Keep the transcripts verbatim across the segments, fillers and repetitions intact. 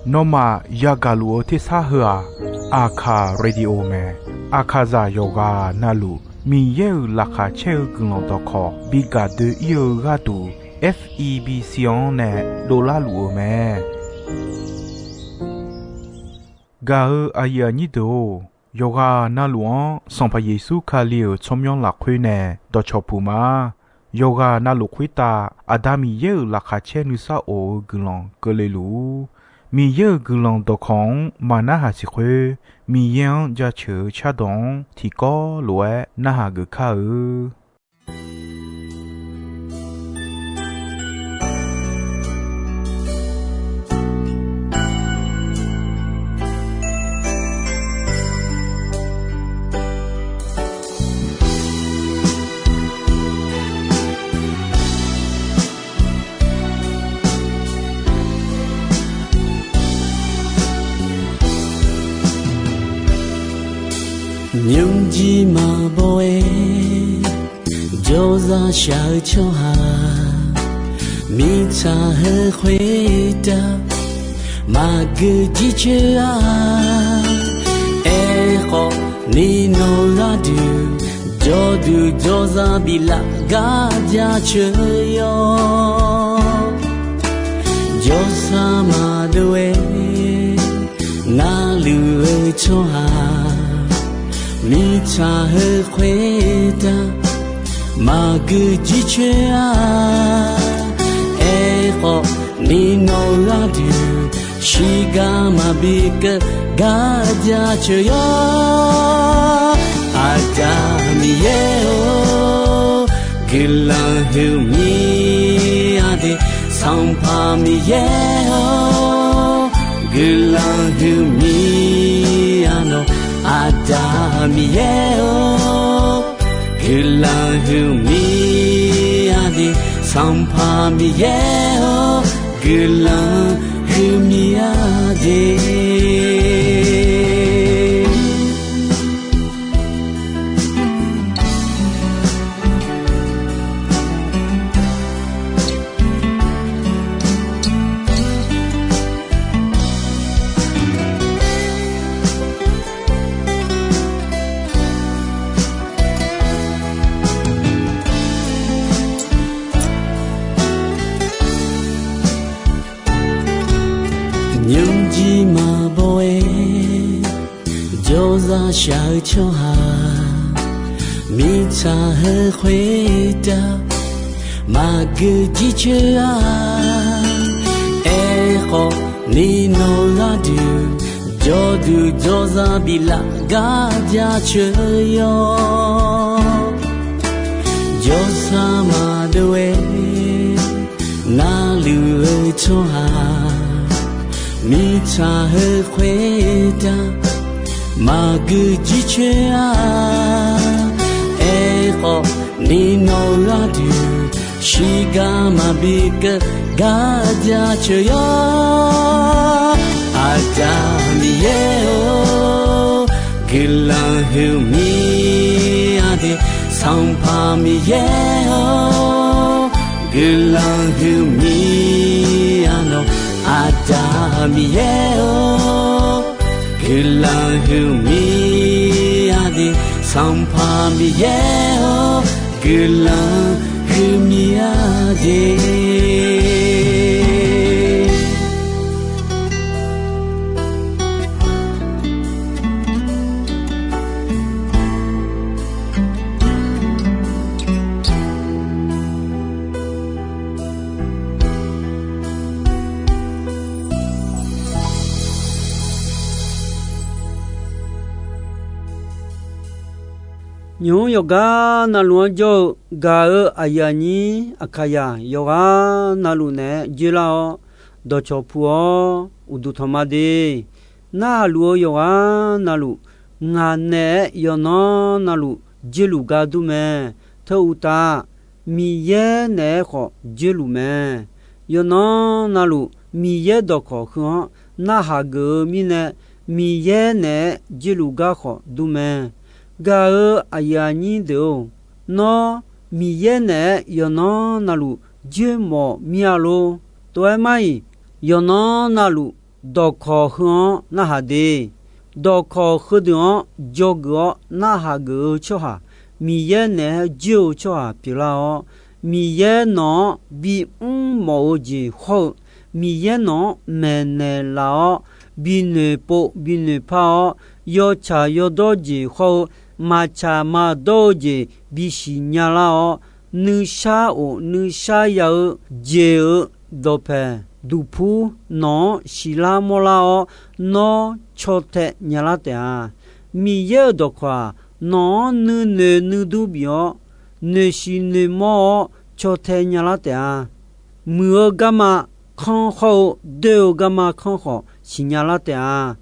Nawmaf yagaq luf-eu tersar heu-aq, Aqkaq Radio mae. Aqkaqzaq yawqghaq navluf Miqyaer-euq laqkhaq caer-eu guiqlanq dawqkawq bi gaq doe-ir-eu gharduq, F E B C-anr nae dovlar luf-eu mae. Gaq-eu aqyuif aqnyir deuq-or, yawqghaq navluf-anr Sanqpaq Yeqsur Kali-euq tsawrmyanr lafkhoer nae dawqcawq puq ma. Yawqghaq navluf khoertav Aqda Miqyaer-euq laqkhaq caer nuisar of-eu guiqlanq keuvle luf-ur. Miqyaer-euq guiqlanq dawqkawq-anr maqnarhaq siq khoer, Miqyaer-anr jaceuq-eu cardawq-anr tiqkawv lof-aer narhaq geuf kar-eu. Nymrjir maqbaw-aer jawrzaq shaq-eu tsawrhaq, mirtsaq heu khoertav maqgeu jircoer-a. Aerkhawf, ni nawq gharduq jawrduq jawrzaq biflaf gar jaceuq yawr. Jawrsar maqdov-aer narluf-eu tsawrhaq, mirtsaq heu khoertav maqgeu jircoer-a. Aerkhawf, ni nawq gharduq shiqgar maqbi keuv gar jaceuq yawr. Aqda Miqyaer-or, guiqlanq huiqmya de. Sanqpaq Miqyaer-or, guiqlanq huiqmya nawq. Aqda Miqyaer-or, guiqlanq huiqmya de. Sanqpaq Miqyaer-or, guiqlanq huiqmya de. Nymrjir maqbaw-aer jawrzaq shaq-eu tsawrhaq, mirtsaq heu khoertav maqgeu jircoer-a. Aerkhawf, ni nawq gharduq jawrduq jawrzaq biflaf gar jaceuq yawr. Jawrsar maqdov-aer narluf-eu tsawrhaq, mirtsaq heu khoertav maqgeu jircoer-a. Aerkhawf, ni nawq gharduq shiqgar maqbi keuv gar jaceuq yawr. Aqda Miqyaer-or, guiqlanq huiqmya de. Sanqpaq Miqyaer-or, guiqlanq huiqmya nawq. Aqda Miqyaer-or, guiqlanq huiqmya de. Sanqpaq Miqyaer-or, guiqlanq huiqmya de. Nymq-mr yawqgar navluf-anr jawr-eu gaq-eu aqyuif aqnyir Aqkaqzaq yawqghaq navluf naeq-aer dzoerlar-awr, dawqcawq puq-awr uqduq tanq ma de. Narhaq luf-eu yawqghaq navluf, ngaq naeq-aer yawqnan navluf dzoerluf gar dur mae. Teu uqtaf, Miqyaer naeq-aer khawf dzoerluf mae. Yawqnan navluf Miqyaer dawqkawq heu-anr narhaq geuf-eu mirnae, Miqyaer naeq-aer dzoerluf gar khawf dur mae. Gaq-eu aqyuif aqnyir deuq-or, nawr Miqyaer naeq-aer yawqnan navluf dzoermawf mir-a lor. Tov-aer mar-iq, Yawqnan navluf, dawqkawq heu-anr narhaq de. Dawqkawq heudeuq-anr dzawgeuf-awr narhaq geuf-eu tsawrhaq, Miqyaer naeq-aer joer-eu tsawrhaq pyeuflar-awr, Miqyaer nawq-anr bimr mawf-eu jeq hawr-eu, Miqyaer nawq-anr maeqnaeq laf-awr, binoeq pov binoeq par-awr, yawtsaq yawdawr jeq hawr-eu, maqtsaq maqdawr-eu jeq bisiq nyalar-awr, nuishar of nuishar ya-eu jeq-euq dawqpaeq duqpur nawq-anr siqlar mawrlar-awr, nawr caw tae nyalar taef-a. Miqyaer-euq dawqkawq-aq, nawq-anr nuinoeq nuidur bif-awr, noeqshiq noeqmawr-awr caw tae nyalar taef-a. Muiq-eu garma kanr hawr-eu doer-eu garma kanr khawf siqnya lar taef-a.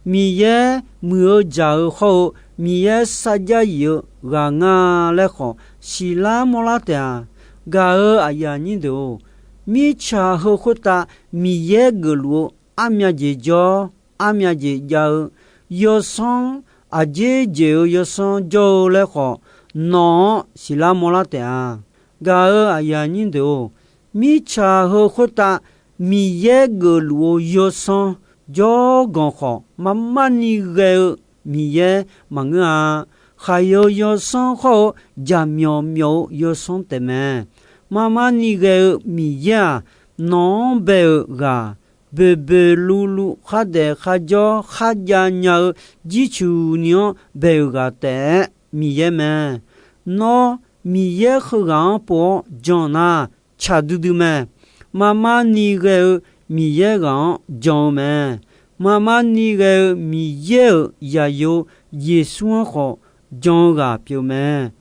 Miqyaer muiq-eu dzaq-eu hawr-eu, Miqyaer sarjax yif-eu ghaq nga laer khawf siqlar mawrlar taef-a. Gaq-euq aqyuif aqnyir deuq-or, mirtsaq heu khoertav Miqyaer geufluf-eu armya jeq jawr, armya jeq jav-eu yawsanr, aqjeq jeq-euq yawsanr jawr-eu laer khawf, nawq-anr siqlar mawrlar taef-a. Gaq-euq aqyuif aqnyir deuq-or, mirtsaq heu khoertav Miqyaer geufluf-eu yawsanr jawrganq khawf, marmarni ghae-eu Miqyaer maqngeur-a. Khaqyae-eu yawsanr hawr-eu jaqmyawf myawf-eu yawsanr taef mae. Marmarni ghae-eu Miqyaer-aq, nawq-anr bae-euq ghaq, boeqboeq luvluv khardaef kharjawr kharjav nya-eu jircuq ni-anr bae-euq ghaq taef-aer Miqyaer mae. Nawr Miqyaer heughaq-anr pov-awr jan nar, tsaq duidui mae. Marmarni ghae-eu Miqyaer ghaq-anr jan-eu mae. Marmarni ghae-eu Miqyaer-euq zaqyo Yeqsur-anr khawf jan-eu ghaq pyeuf mae.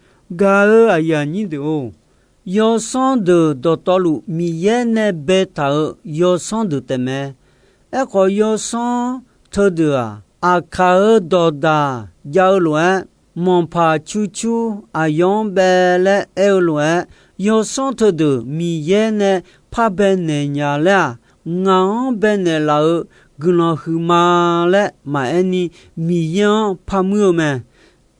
Gaq-euq aqyuif aqnyir deuq-or, yawsanr deuq dawqtawvluf Miqyaer nae baetaq-euq yawsanr deuq taef mae. Aerkhawf, yawsanr teudeuq-aq, aqkaq-euq dawqdaq jav-eu lof-aer, manqpaq cur cur aqyawf-anr bae laer aer-eu lof-aer, yawsanr teudeuq Miqyaer nae par bae naeq nya laer-aq, ngaq-anr bae naeqlaf-eu guiqlanq huiqma laer maqaer ni, Miqyaer-anr par muir-eu mae.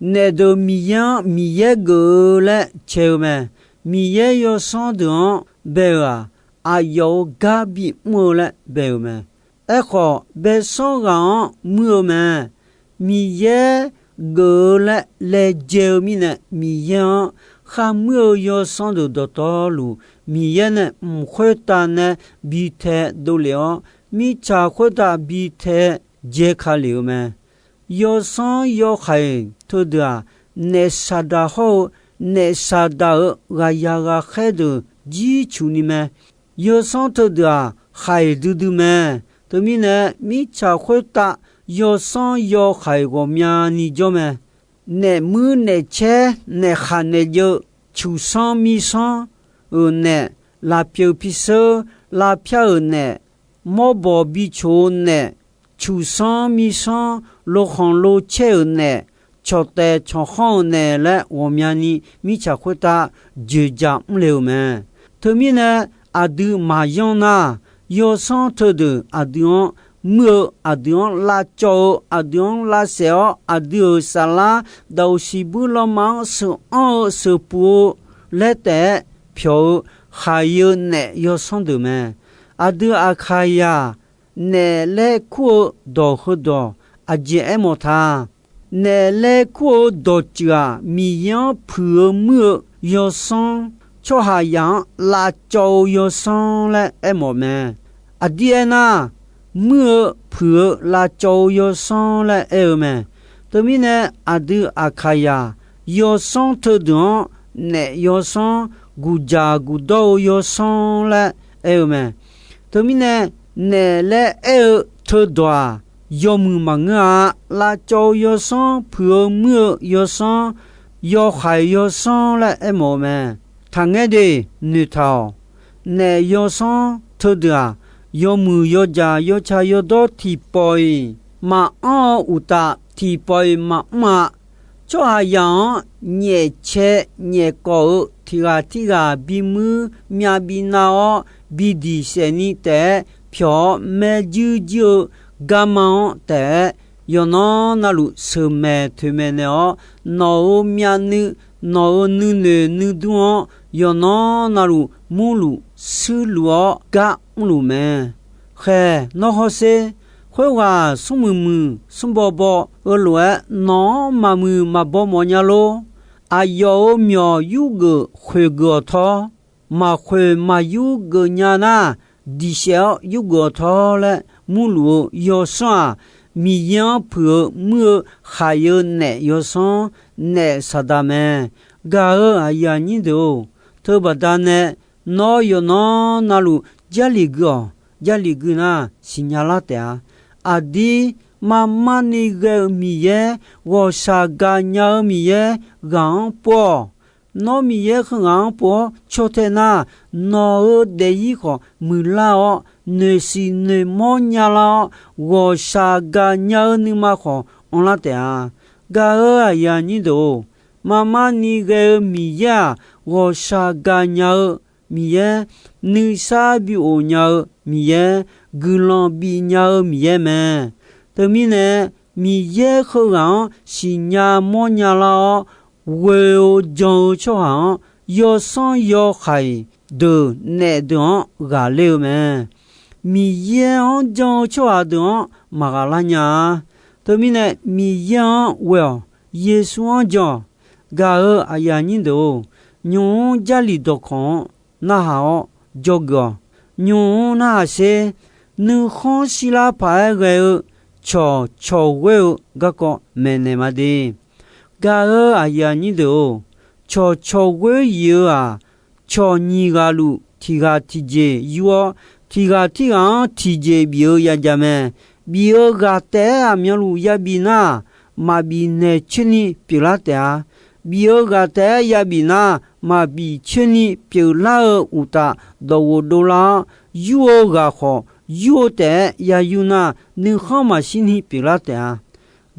Naef deuq Miqyaer-anr Miqyaer geuf-eu laer cae-eu mae. Miqyaer yawsanr deuq-anr bae-euq-aq, aqyawf-euq gar bimr-eu laer bae-euq mae. Aerkhawf, baesanr ghaq-anr muir-eu mae. Miqyaer geuf-eu laer laejae-eu mirnae, Miqyaer-anr kharmuir-eu yawsanr deuq dawqtawvluf, Miqyaer nae mq khoertav nae bi tae dovlef-awr, mirtsaq khoertav bi tae jae ka lef-eu mae. Yawsanr yawhaiq teudeuq-aq, naef saqdaq hawr-eu naef saqdaq-euq ghaqyaq ghaqkhaer deuq jircuq ni mae. Yawsanr teudeuq-aq, haiq duidui mae. Teumirnae, mirtsaq khoertav yawsanr yawhaiq ghawqmyani jawr mae. Naef muir naef caer, naef khaq naef jeuv, cuqsanr mirsanr-euq naef, lafpyeuf pisheur lavpyar-euq naef, mawrbawq bicoq-eu naef, cuqsanr mirsanr, lokhanq locaer-euq naef, cawqtaef cawqkhanr-euq naef laer ghawqmyani mirtsaq khoertav joeqjaq mrle-euq mae. Teumirnae, aqdui maqyanr nar, yawsanr teudeuq aqdui-anr muir-eu, aqdui-anr lavcawv-eu, aqdui-anr lavsaef-awr, aqdui-euq saflar daqoq siqbuir lanma-anr sheuqanr-eu sheuqpuq-eu laer taef-aer pyawq-eu khaqi-eu naef yawsanr deuq mae. Aqdui Aqkaqyaq naef laer kur-eu dawq heudawq aqjeq aermawf ta. Naef laer kur-eu dawqtsuif-aq, Miqyaer-anr puiq-eu muir-eu yawsanr, tsawrhaqzaq-anr lavcawv-eu yawsanr laer aermawf mae. Aqdir aernar, muir-eu puiq-eu lavcawv-eu yawsanr laer aer-eu mae. Teumirnae, aqdui Aqkaqyaq yawsanr teudeuq-anr naef yawsanr, guqjaq guqdawr-eu yawsanr laer aer-eu mae. Teumirnae, naef laer aer-eu teudawq-aq, yawmuiq maqngeur-a. Lavcawv-eu yawsanr, puiq-eu muir-eu yawsanr, yawhaiq yawsanr laer aermawf-eu mae. Taqngaer de, noeqtaq-awq. Naef yawsanr teudeuq-aq, yawmuiq yawdzaq yawtsaq yawdawr tiqpawf-iq maqanr-eu uqtaf, tiqpawf-iq maqmr-a. Tsawrhaqzaq-anr nyaefcae nyaefkawv-eu tiq ghaq tirghaq bimuir myav binav-awr, bidiq saef ni taef-aer pyawq-awr, maerjuir juir-eu garma-anr taef-aer yawqnan navluf sheuqmaeq toeqmaeq naeq-awr, nawq-euq myavnuiv, nawq-euq nuinoeq nuidur-anr yawqnan navluf murluf shuirluf-awr gar mrluf mae. Khaeq, nawr hawsher. Khoerghaq smrmuiq muiq smrbaw baw-eu lof-aer, nawq-anr maqmuiq maqbaw mawf nya lor. Aqyawf-euq myawq yurgeuf khoeqgeuf-awq tawr, maqkhoeq maqyur geufnya nar, diqsaef-awr yurgeuf-awq tawr laer murluf-eu yawsanr-aq, Miqyaer-anr puiq-eu muir-eu khaiq-eu naef yawsanr, naef saqdaq mae. Gaq-euq aqyuif aqnyir deuq-or, teubaqda nae nawr yawqnan navluf Jarlif gui-awq. Jarlif gui nar, siqnya lar taef-a. Aqdir marmarni ghae-eu Miqyaer, ghawqshaq gaqnya-eu Miqyaer ghaq-anr pov-awq. Nawr Miqyaer heughaq-anr pov-awr caw tae nar, nawq-euq daefzir khawf muiqlar-awr, noeqsiq noeqmawr nyalar-awr, ghawqshaq gaqnya-eu nuima khawf anrlar taef-a. Gaq-euq aqyuif aqnyir deuq-or, marmarni ghae-eu Miqyaer-aq, ghawqshaq gaqnya-eu Miqyaer, nuisar bi of nya-eu Miqyaer, guiqlanq bifnya-eu Miqyaer mae. Teumirnae, Miqyaer heughaq-anr siqnya mawrnya lar-awr, ghoe-eu jan-eu tsawrhaq-anr, yawsanr yawhaiq deuq naef deuq-anr ghaqler-eu mae. Miqyaer-anr jan-eu tsawrhaq deuq-anr maqghaq lar nya-a. Teumirnae, Miqyaer-anr ghoe-awq. Yeqsur-anr jan-awq. Gaq-euq aqyuif aqnyir deuq-or, nymq-mr Jarlif dawqkawq-anr narhaq-awr dzawgeuf-awq. Nymq-mr narhaq sher. Nuikhanr shirlar paq-aer ghae-eu cawq cawq ghoer-eu garkawv maeqnaeq ma de. Gaq-euq aqyuif aqnyir deuq-or, cawq cawq ghoer yif-eu-aq, cawq nyiq ghaq luf tiq ghaq tiqjeq yur-awr, tiq ghaq tirghaq-anr tiqjeq bif-eu yajav mae. Bif-eu ghaq taef-aer aqmyanluf yabif nar, maqbif naeq coerni pyeuflar taef-a. Bif-eu ghaq taef-aer yabif nar, maqbif coerni pyeuflar-eu uqtaf, dawqghof dovlar-awr, yur-eu ghaq khawf, yur-eu taef-aer yayur nar, nuikhanr maqshirni pyeuflar taef-a.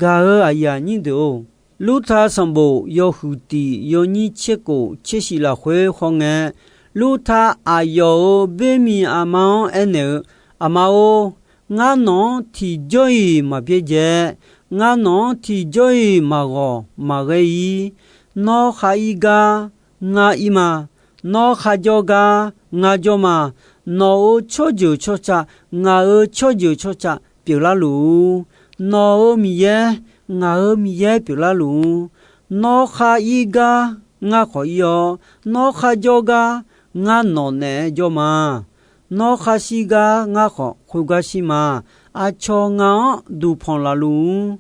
Gaq-euq aqyuif aqnyir deuq-or, Lurta sanqbof yawhuiq tiq yawnyir tser khof tser shif lafkhoer hawngae, Lurta aqyawf-euq boermiq aqma-anr aernaeq-eu, Aqma-or, ngar nawq-anr tiqjawr-iq maqbyaerdzae. Ngar nawq-anr tiqjawr-iq maqghawq maqghae-ir. Nawr khar ir gar, ngar ir ma. Nawr kharjawr gar, ngar jawr ma. Nawq-euq tsawrjeuq tsawrca, ngaq-euq tsawrjeuq tsawrca pyeuflar luf-ur. Nawq-euq Miqyaer, ngaq-euq Miqyaer pyeuflar luf-ur. Nawr khar ir gar, ngar khawf ir-awr, nawr kharjawr gar, ngar nawq naeq-aer jawr ma. Nawr khar shir gar, ngar khawf khoergar shir ma. Aqcawq ngaq-anr duqpanq laf luf-ur.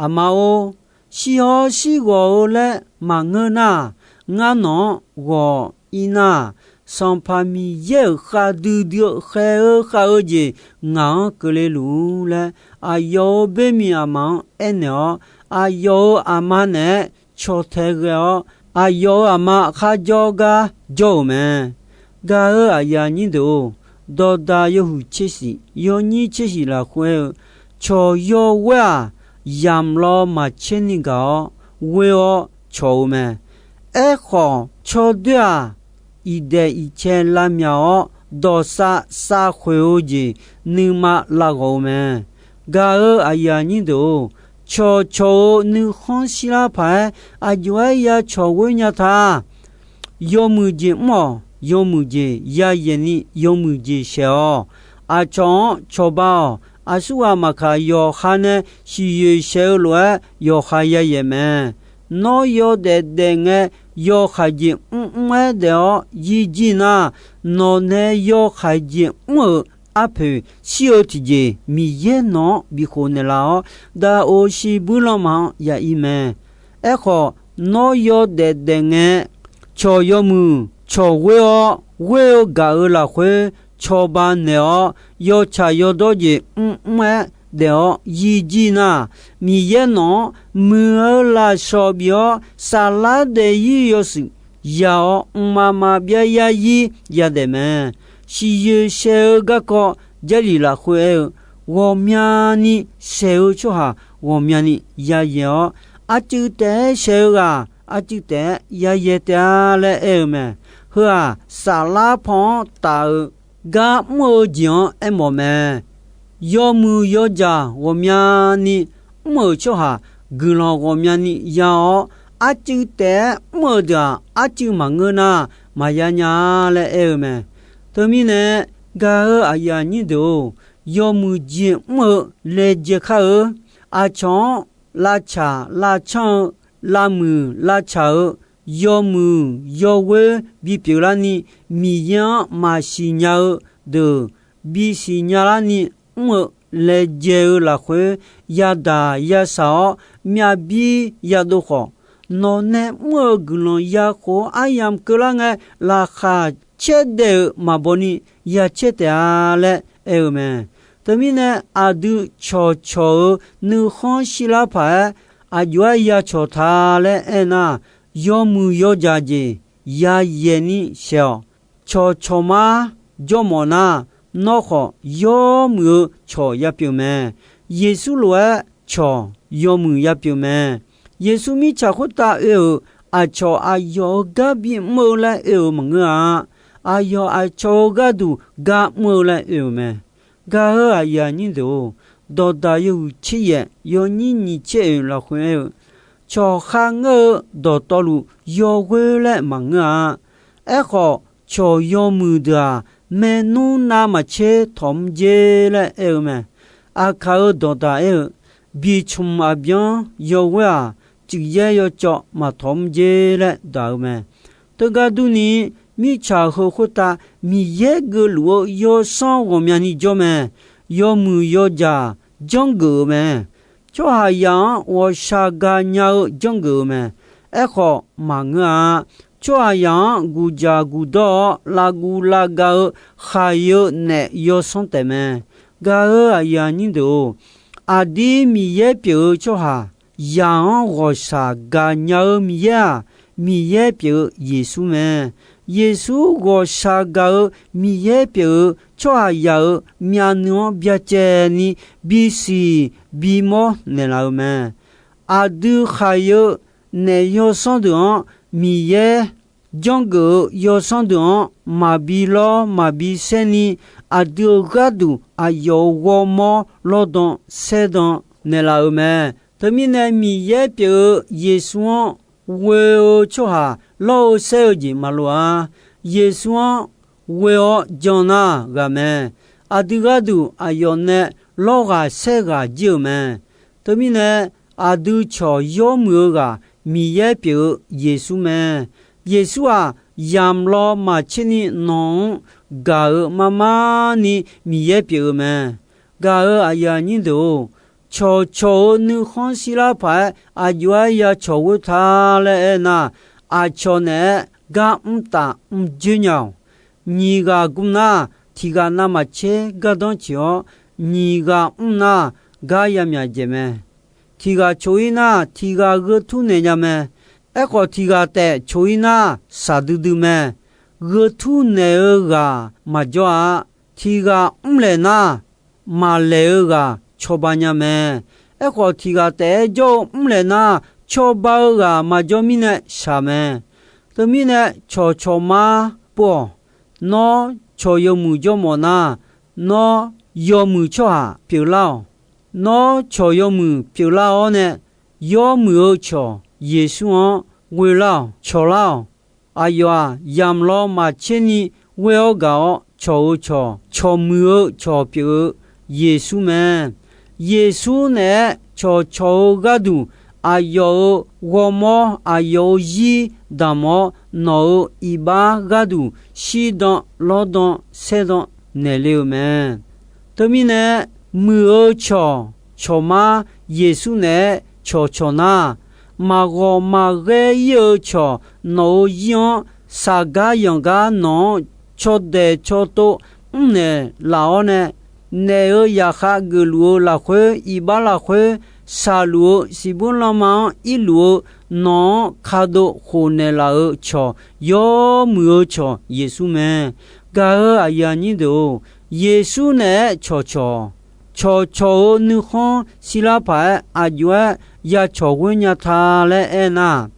Aqma-or, shir-awr shir ghawq-eu laer maqngeur nar, ngar nawq-anr ghawq ir nar, Sanqpaq Miqyaer-euq khavdui dui-eu khaeq-eu khav-eu jeq ngaq-anr keuvle luf-ur laer, aqyawf-euq boermiq aqma-anr aernaeq-awr, aqyawf-euq aqma naeq-aer caw tae ghae-awr, aqyawf-euq aqma kharjawr gar jawr-euq mae. Gaq-euq aqyuif aqnyir deuq-or, dawqdaq yawhuiq tser shif yawnyir tser shif lafkhoer aer-eu, cawq yawghoer-aq, yamq law maqcaer ni gaq-awr ghoer-awr cawq-eu mae. Aerkhawf, cawdoer-aq, iqdaeq iqcae lavmyaq-awr, dawqsav savkhoeq-eu jeq nuima lavghawq-eu mae. Gaq-euq aqyuif aqnyir deuq-or, cawqcawq-eu nuikhanr shirlar paq-aer aqjox-aer ya cawq ghoer nya ta. Yawmuiq jeq mr-awq. Yawmuiq jeq yayaeq ni yawmuiq jeq shaeq-awq. Aqcawq-anr cawba-awq. Aqsurghaq maqkaq, yawqha nae siqyoeq shaeq-eu lof-aer yawqha yayaeq mae. Nawr yawdaef daef ngae, yawhaiq jeq mrmr-aer daef-awr yir jir nar, nawq nae yawhaiq jeq mr-euq arpoeq shir-eu tiqjeq, Miqyaer nawq-anr bikhof naeqlaf-awr, daqoq shiqbuir lanma-anr ya ir mae. Aerkhawf, nawr yawdaef daef ngae, cawq yawmuiq cawq ghoer-awr ghoer-eu gaq-euq lafkhoer cawba naeq-awr, yawtsaq yawdawr jeq mrmr-aer daef-awr yir jir nar, Miqyaer nawq-anr muiq-eu lafshawq bif-awr, saflar daefzir yawshuif ya-awr, mqmaq maqbyav yarzir yadaef mae. Siqyoeq shaeq-eu garkawv Jarlif lafkhoer aer-eu, ghawqmyani shaeq-eu tsawrhaq ghawqmyani yayaeq-awr, arcuiv taef-aer shaeq-eu ghaq arcuiv taef-aer yayaeq taef-a laer aer-eu mae. Heu-aq, saflar paw-anr taf-eu gar mr-eu jeq-anr aermawf mae. Yawmuiq yawjaq ghawqmyani mr-euq tsawrhaq, guiqlanq ghawqmyani ya-awr, arcuiv taef-aer mr-euq deuq-aq, arcuiv maqngeur nar, maqya nya-a laer aer-eu mae. Teumirnae, gaq-euq aqyuif aqnyir deuq-or, yawmuiq jeq mr-eu laejae kar-eu. Aqcawq-anr lavtsaq lavcanr-eu, lavmuiq lavtsaq-eu, yawmuiq yawghoer bipyeuf larni, Miqyaer-anr maqsiq nya-eu deuq bisiq nya larni mr-eu laejae-eu lafkhoer, yadaq yashaq-awr myavbir yadov khawf, nawq nae mr-eu guiqlanq yakhof-anr aryamq keuvlar ngae, laqkhaq caerdaef-euq maqbaw ni yacaer taef-a laer aer-eu mae. Teumirnae, aqdui cawqcawq-euq nuikhanr shirlar paq-aer aqjox-aer yacawq ta laer aernar, yawmuiq yawjaq jeq yayaeq ni shaeq-awq. Cawqcawq mar jawr mawf nar, nawr khawf yawmuiq-eu cawq yapyeuf mae. Yeqsur lof-aer cawq yawmuiq yapyeuf mae. Yeqsur mirtsaq khoertav oe-euq aqcawq aqyawf-euq gar bimr-eu laer oe-euq maqngeur-a. Aqyawf aqcawq-euq gharduq gar mr-eu laer oe-euq mae. Gaq-euq aqyuif aqnyir deuq-or, dawqdaq yawhuiq tser yaef yawnyir nyiq tser oeq lafkhoer aer-eu, cawq kharngeur-eu dawqtawvluf yawghoer laer maqngeur-a. Aerkhawf, cawq yawmuiq deuq-aq, maernmr navmaqtser tawq mr jer laer aer-eu mae. Aqkaq-euq dawqdaq aer-eu, biqcmq aqbyanr yawghoer-aq, cuifyaer yawcawv maqtawq mr jer laer daq-eu mae. Teugar durni, mirtsaq heu khoertav Miqyaer geufluf-eu yawsanr ghawqmyani jawr mae. Yawmuiq yawjaq janrgeuf-euq mae. Tsawrhaqzaq-anr ghawqshaq gaqnya-eu janrgeuf-eu mae. Aerkhawf maqngeur-a. Tsawrhaqzaq-anr guqjaq guqdawr-awr lavguv lavgav-eu khaqi-eu naef yawsanr taef mae. Gaq-euq aqyuif aqnyir deuq-or, aqdir Miqyaer pyeuf-eu tsawrhaq zaq-anr ghawqshaq gaqnya-eu Miqyaer-aq, Miqyaer pyeuf-eu Yeqsur mae. Yeqsur ghawqshaq gaq-eu Miqyaer pyeuf-eu tsawrhaqzaq-euq myavnuiv-anr byacaevni bisiq bimawr naeqlaf-eu mae. Aqdui khaqi-eu naef yawsanr deuq-anr Miqyaer janrgeuf-eu yawsanr deuq-anr maqbi lawr maqbi saerni, aqdui-euq gharduq aqyawf-euq ghawrmawr lawrdan saerdan naeqlaf-euq mae. Teumirnae Miqyaer pyeuf-eu Yeqsur-anr ghoe-eu tsawrhaq lawr-eu saer-eu jeq maqloq-a. Yeqsur-anr ghoe-awr jan nar ghaq mae. Aqdui gharduq aqyawf nae lawr ghaq saer ghaq jir-euq mae. Teumirnae aqdui cawq yawmuiq-eu ghaq Miqyaer pyeuf-eu Yeqsur mae. Yeqsur-aq, yamq law maqtser ni nawq-anr gaq-eu mar mar ni Miqyaer pyeuf-eu mae. Gaq-euq aqyuif aqnyir deuq-or, cawqcawq-euq nuikhanr shirlar paq-aer aqjox-aer yacawq ghoer ta laer aernar, aqcawq naeq-aer gar mr taf mr joer nya-awq. Nyiq ghaq gmr nar, tiq ghaq navmaqtser gardanr ceq-awr, nyiq ghaq mr nar, gar yamyaq dzaeq mae. Tiq ghaq coq-ir nar, tiq ghaq gheu tur naeq nya mae. Aerkhawf, tiq ghaq taef coq-ir nar, shaqdui dui mae. Gheu tur naeq-eu ghaq maqjawr-a. Tiq ghaq mrlaeq nar, maqlaeq-eu ghaq cawba nya mae. Aerkhawf, tiq ghaq taef-aer jawr-eu mrlaeq nar, cawba-eu ghaq maqjawr mirnae shaq mae. Teumirnae, cawqcawq mar pov-awq. Nawr cawq yawmuiq jawr mawf nar, nawr yawmuiq tsawrhaq pyeuflar-awq. Nawr cawq yawmuiq pyeuflar-awr nae, yawmuiq-eu cawq Yeqsur-anr ghoe lar-awq, cawq lar-awq. Aqyawf-aq, yamq law maqtser ni ghoe-awr gaq-awr cawq-eu cawq, cawqmuiq-eu cawq pyeuf-eu Yeqsur mae. Yeqsur naeq-aer cawqcawq-eu gharduq, aqyawf-euq ghawrmawr, aqyawf-euq zir damq-awr, nawq-euq iqbax gharduq shirdan lawrdan saerdan naeqle-euq mae. Teumirnae, muiq-eu cawq, cawqmar Yeqsur naeq-aer cawqcawq nar, maqghawq maqghaer ir-eu cawq nawq-euq zir-anr saqgar yanqgar nawq-anr cawdaeq cawtov mrnaeq laf-awr nae, naef-euq yaqkhav geufluf-eu lafkhoer, iqbax lafkhoer, saqluf-eu siqbur lanma-anr irluf-eu nawq-anr kadov khofnaeq laf-euq cawq, yawmuiq-eu cawq Yeqsur mae. Gaq-euq aqyuif aqnyir deuq-or, Yeqsur naeq-aer cawqcawq, cawqcawq-euq nuikhanr shirlar paq-aer aqjox-aer yacawq ghoer nya ta laer aernar,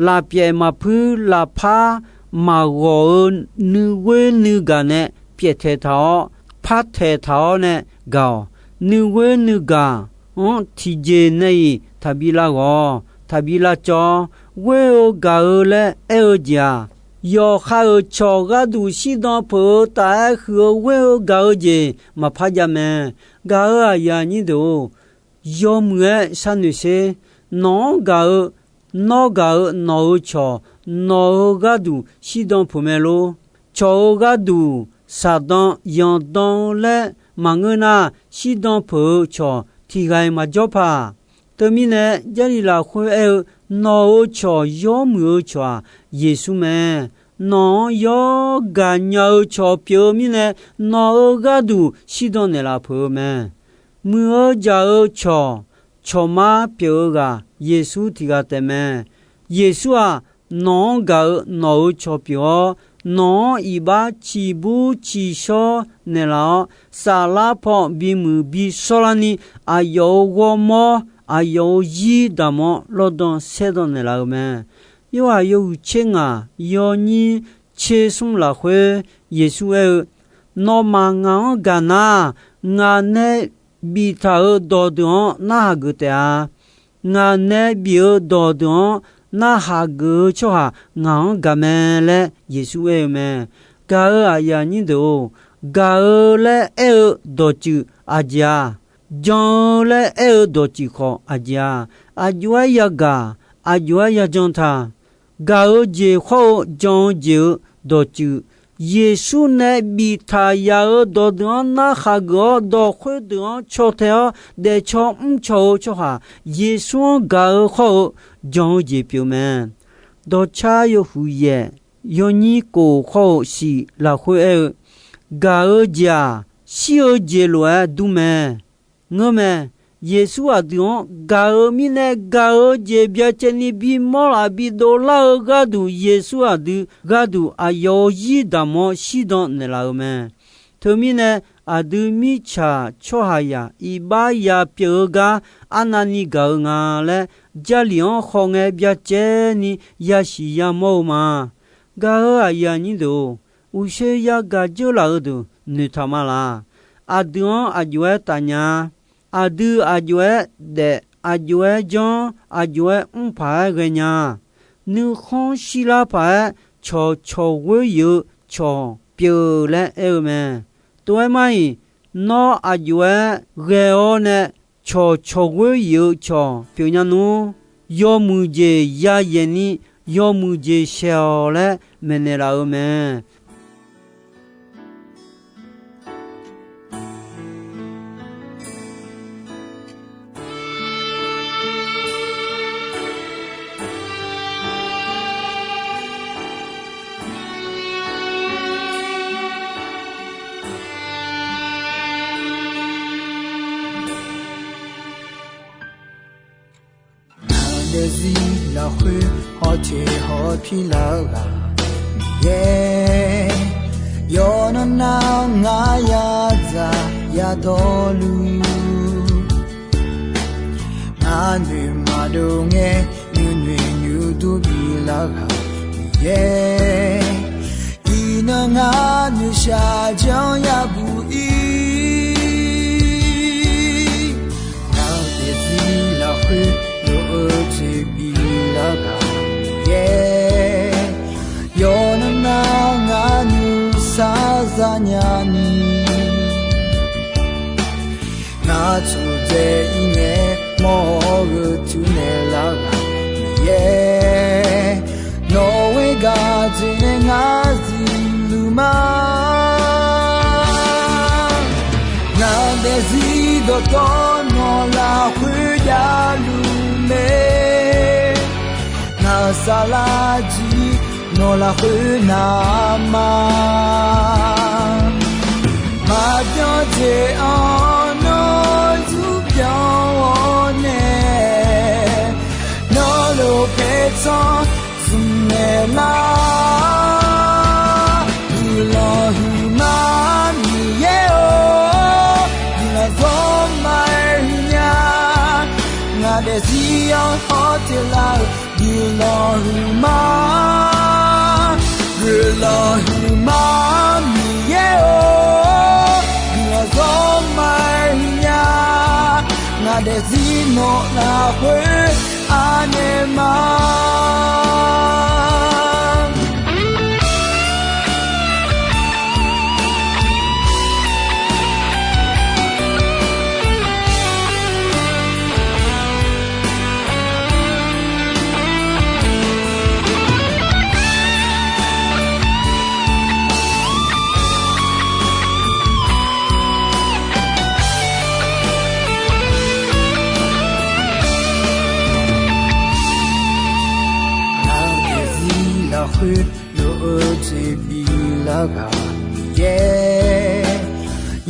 lafpyaef maqpuir lafpar maqghawq-eu nuighoer nuigaq nae pyaeftaeq taq-awr, partaeq taq-awr nae gaq-awq. Nuighoer nuigaq-anr tiqjeq nae-iq taqbi lavghawq, taqbi lavcawv-awr, ghoer-eu gaq-eu laer aer-eu jeq-aq, yawqha-euq cawq gharduq shirdan peuq-eu taf-aer huiq-eu ghoer-eu gaq-eu jeq maqpar jav mae. Gaq-euq aqyuif aqnyir deuq-or, yawmuiq-aer sharnoeq sher. Nawq-anr gaq-eu, nawr gaq-eu nawq-euq cawq, nawq-euq gharduq shirdan peuq mae lor. Cawq-euq gharduq shaqdan yanqdan laer maqngeur nar, shirdan peuq-eu cawq tiq ghaq-iq maqjawr paq. Teumirnae, Jarlif lafkhoer aer-eu, nawq-euq cawq yawmuiq-eu cawq-aq, Yeqsur mae. Nawq-anr yawr gaqnya-eu cawq pyeuf-eu mirnae, nawq-euq gharduq shirdan naeqlaf peuq-eu mae. Muiq-eu jaq-eu cawq, cawqmar pyeuf-eu ghaq, Yeqsur tiq ghaq taef mae. Yeqsur-aq, nawq-anr gaq-eu nawq-euq cawq pyeuf-awr, nawq-anr iqbax ciqbur ciqshawr naeqlaf-awr, saflar paw bimuiq bishawrlarni, aqyawf-euq ghawrmawr, aqyawf-euq zir damq-awr lawrdan saerdan naeqlaf-eu mae. Yorhaq yawhuiq tser ngaq yawnyir tser smr lafkhoer Yeqsur aer-eu, Nawmaf ngaq-anr gaq nar, ngaq nae biftaq-euq dawqdeuq-anr narhaq geuf taef-a. Ngaq nae bif-eu dawqdeuq-anr narhaq geuf-eu tsawrhaq ngaq-anr gaq mae laer Yeqsur aer-eu mae. Gaq-euq aqyuif aqnyir deuq-or, gaq-eu laer aer-eu dawqtsuif aqjeq-a? Jan-eu laer aer-eu dawqtsuif khawf aqjeq-a? Aqjox-aer yagaq, aqjox-aer yajan ta. Gaq-eu jeq khawr-eu jan-eu jeq-euq dawqtsuif, Yeqsur nae biftaq yaq-euq dawqdeuq-anr narhaq geuf-awr, dawq khoerdeuq-anr caw tae-awr daefcaw mrcaw-eu tsawrhaq, Yeqsur-anr gaq-eu khawr-eu jan-eu jeq pyeuf mae. Dawqcar yawhuiq yaef yawnyir kof khawr-eu shif lafkhoer aer-eu, gaq-eu jeq-aq, shir-eu jeq lof-aer dur mae. Ngeur mae. Yeqsur aqdui-anr gaq-eu mirnae, gaq-eu jeq byacaevni bimawr laf bidov lar-eu gharduq, Yeqsur aqdui gharduq aqyawf-euq zir damq-awr shirdan naeqlaf-eu mae. Teumirnae, aqdui mirtsaq tsawrhaqzaq iqbax ya pyeuf-eu gar arnavni gaq-eu nga laer, Jarlif-anr khawf ngae byacaevni yasiq yamawr-eu ma. Gaq-eu aqyuif aqnyir deuq-or, uqshoe yagaq dzeur laf-eu deuq noeqtaq ma laq. Aqdui-anr aqjox-aer taf nya-a. Aqdui aqjox-aer daef, aqjox-aer janr, aqjox-aer mr paq-aer ghaenya-a. Nuikhanr shirlar paq-aer cawqcawq ghoer yif-eu cawq pyeuf laer aer-eu mae. Tov-aer mar-iq, nawr aqjox-aer ghae-awr nae cawqcawq ghoer yif-eu cawq pyeuf nya nmr. Yawmuiq jeq yayaeq ni, yawmuiq jeq shaeq-awq laer maeqnaeq laf-eu mae. Ngaq daefzir lafkhoer hawteq hawpir lar-eu ghaq Miqyaer, yawqnan nar ngar yadzaq yadawrluf, ngar noeq maqdov ngae nuinoeq nuidur bilar ghaq Miqyaer, iqnan ngar noeqshaq janr yabuq ir. Ngaq daefzir lafkhoer lof-eu jeq bilar ghaq Miqyaer, yawqnan nar ngar nuisar zanya ni, ngar tsurdzae ir ngae mawr-awr gheuteuq naeqlar ghaq Miqyaer, nawq-eu gaqjeq nae ngar zifluf ma. Ngaq daefzir dawqtawv nawq lafkhoer javluf mae. Ngaq saflar jir nawq lafkhoer navma, maqbyan jeq-anr nawr zurbyan-awr nae, nawr lof paertsanr smq naeqlar. Guiqlanq huiqma Miqyaer-or, guiqlanq zawrma-aer huiqnya. Ngaq daefzir-anr hawteq lar-eu guiqlanq huiqma, guiqlanq huiqma Miqyaer-or, guiqlanq zawrma-aer huiqnya. Ngaq daefzir nawq lafkhoer anaeq ma.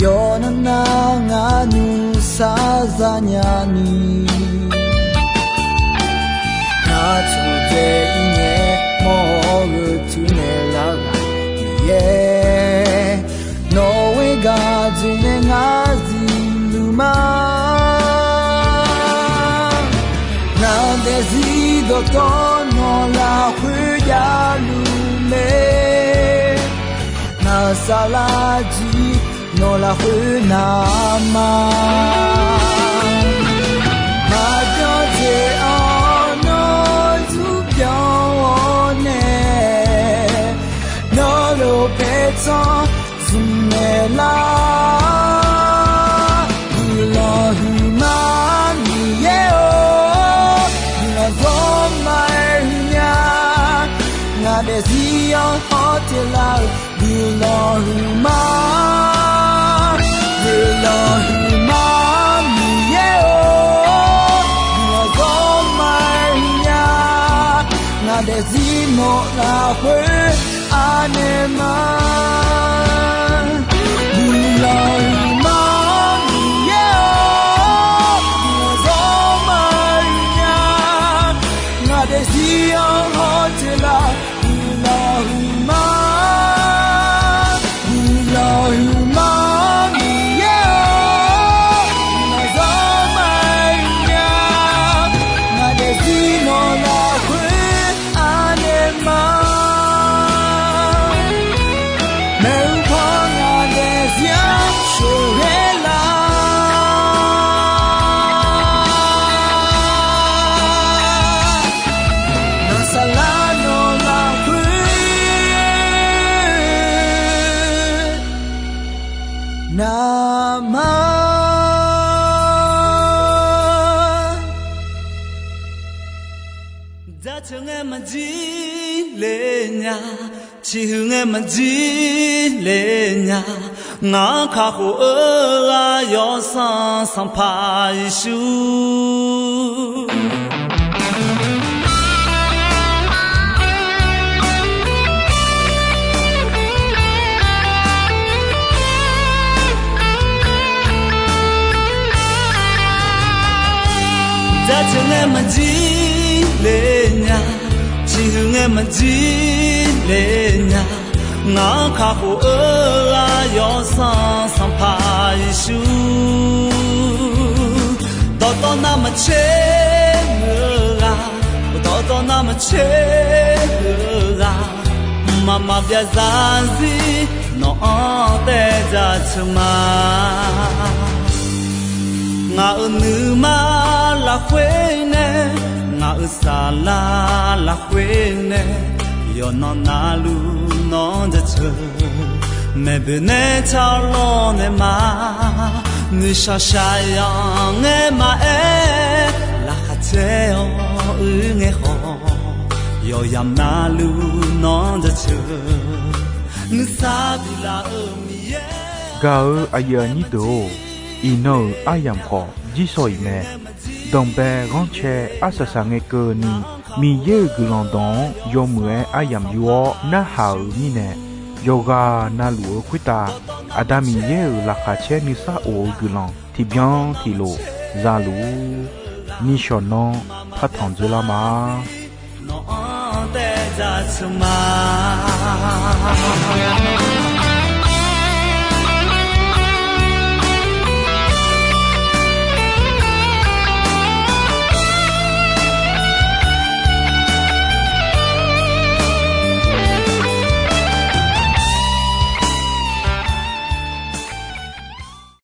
Yawqnan nar ngar nuisar zanya ni, ngar taqdaef ir ngae mawr-eu tuinaeq lar ghaq Miqyaer, nawq-eu gaq jeq nae ngar zifluf ma. Ngaq daefzir dawqtawv nawq lafkhoer javluf mae. Ngaq saflar jir nawq lafkhoer navma. Maqbyan jeq-anr nawr zmrbyan-awr nae, nawr lof paertsanr zmqmaeq lar. Guiqlanq huiqma Miqyaer-or, guiqlanq zawr ma-aer huiqnya. Ngaq daefzir-anr hawteq lar-euq guiqlanq huiqma. Guiqlanq huiqma Miqyaer-or, guiqlanq zawr ma-aer huiqnya. Ngaq daefzir nawq lafkhoer anaeq ma. Guiqlanq huiqma Miqyaer-or, guiqlanq zawr ma-aer huiqnya. Ngaq daefzir-anr hawteq lar guiqlanq huiqma. Guiqlanq huiqma Miqyaer-or, guiqlanq zawr ma-aer huiqnya. Ngaq daefzir nawq lafkhoer anaeq ma. Maeqhu paw ngaq daefzir-anr sheuqghae lar. Ngaq saflar nawq lafkhoer navma. Jaceuq ngae maqjir le nya, ciqhuiq ngae maqjir le nya, ngaq-anr kakhof-eu ghaq Yawsanr Sanqpaq Yeqsur. Jaceuq ngae maqjir le nya, ciqhuiq ngae maqjir le nya, ngaq-anr kakhof-eu ghaq Yawsanr Sanqpaq Yeqsur. Dawqtawv navmaqtser muiq-eu ghaq, dawqtawv navmaqtser muiq-eu ghaq, mqmaq maqbyav zarzir nawq-anr taev jaceuq ma. Ngaq-euq nuima lafkhoer nae, ngaq-euq saflar lafkhoer nae, yawqnan navluf nawq-anr jaceuq. Maeqboeq nae tsawrlawr nae ma, nuishaq shaqyanq ngae maqaer, laqkhaq caer-awr uir ngae khawf, yawqyamq navluf nawq-anr jaceuq. Nuisar biflaf-euq Miqyaer. Gaq-euq aqyuif aqnyir deuq-or, iqnan-euq aryamq khawf jirsawq iq mae. Danqbae ghanrcae arsaq saq ngae keuvni, Miqyaer-euq guiqlanq dawq-anr yawmuiq-aer aryamq yur-awr narhaq-euq mirnae, yawqghaq navluf-eu khoertav Aqda Miqyaer-euq laqkhaq caer nuisar of-eu guiqlanq tiqbyan tiqlof za luf-ur. Nishawq nanr partanq dzeurlar ma. Nawq-anr taev jaceuq ma.